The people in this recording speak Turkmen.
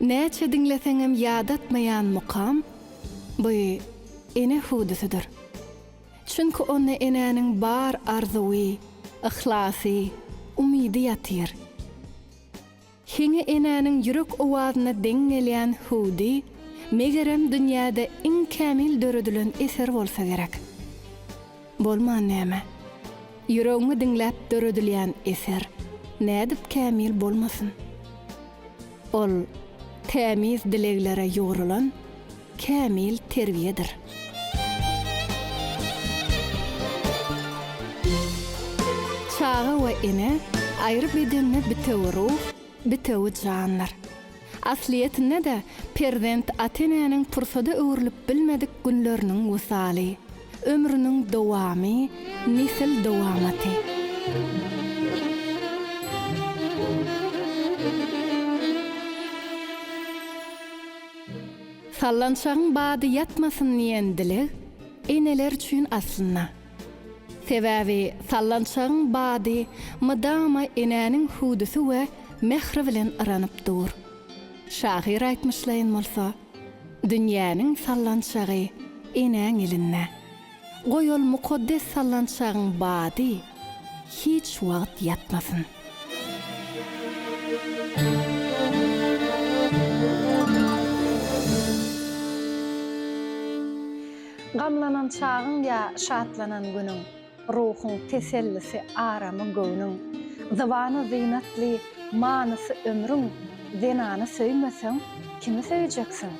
Näçe diňleseňem ýadatmaýan mukam, bu ene hüwdüsidir. Çünki onda enäniň bar arzuwy, yhlasy, umydy ýatyr. Heňi enäniň ýürek owazyna deň gelýän hüwdi, megerem, dünýäde iň kämil döredilen eser bolsa gerek. Bolman näme? Ýüregiňi diňläp döredilýän eser nädip kämil bolmasyn? Ol tämiz dileglere ýugrulan kämil terbiýedir. Çaga we ene aýry bedende bitewi ruh, bitewi jandyr. Aslyýetinde-de, perzent ata-enäniň pursada öwrülip bilmedik günleriniň wysaly, ömrüniň dowamy, nesil dowamaty. Sallançagyň bady ýatmasyn diýen dileg eneler üçin aslynda. Sebäbi sallançagyň bady mydama enäniň hüwdüsi we mähri bilen yranyp dur. Şahyr aýtmyşlaýyn bolsa, Dünýäniň sallançagy enäň elinde. Goý ol mukaddes sallançagyň bady hiç wagt ýatmasyn. Gamlanan çagyň ýa şatlanan günüň, Ruhuň tesellisi, aramy göwnüň. Zybany zynatly, manysy ömrüň, Zenany söýmeseň, kimi söýjeksiň?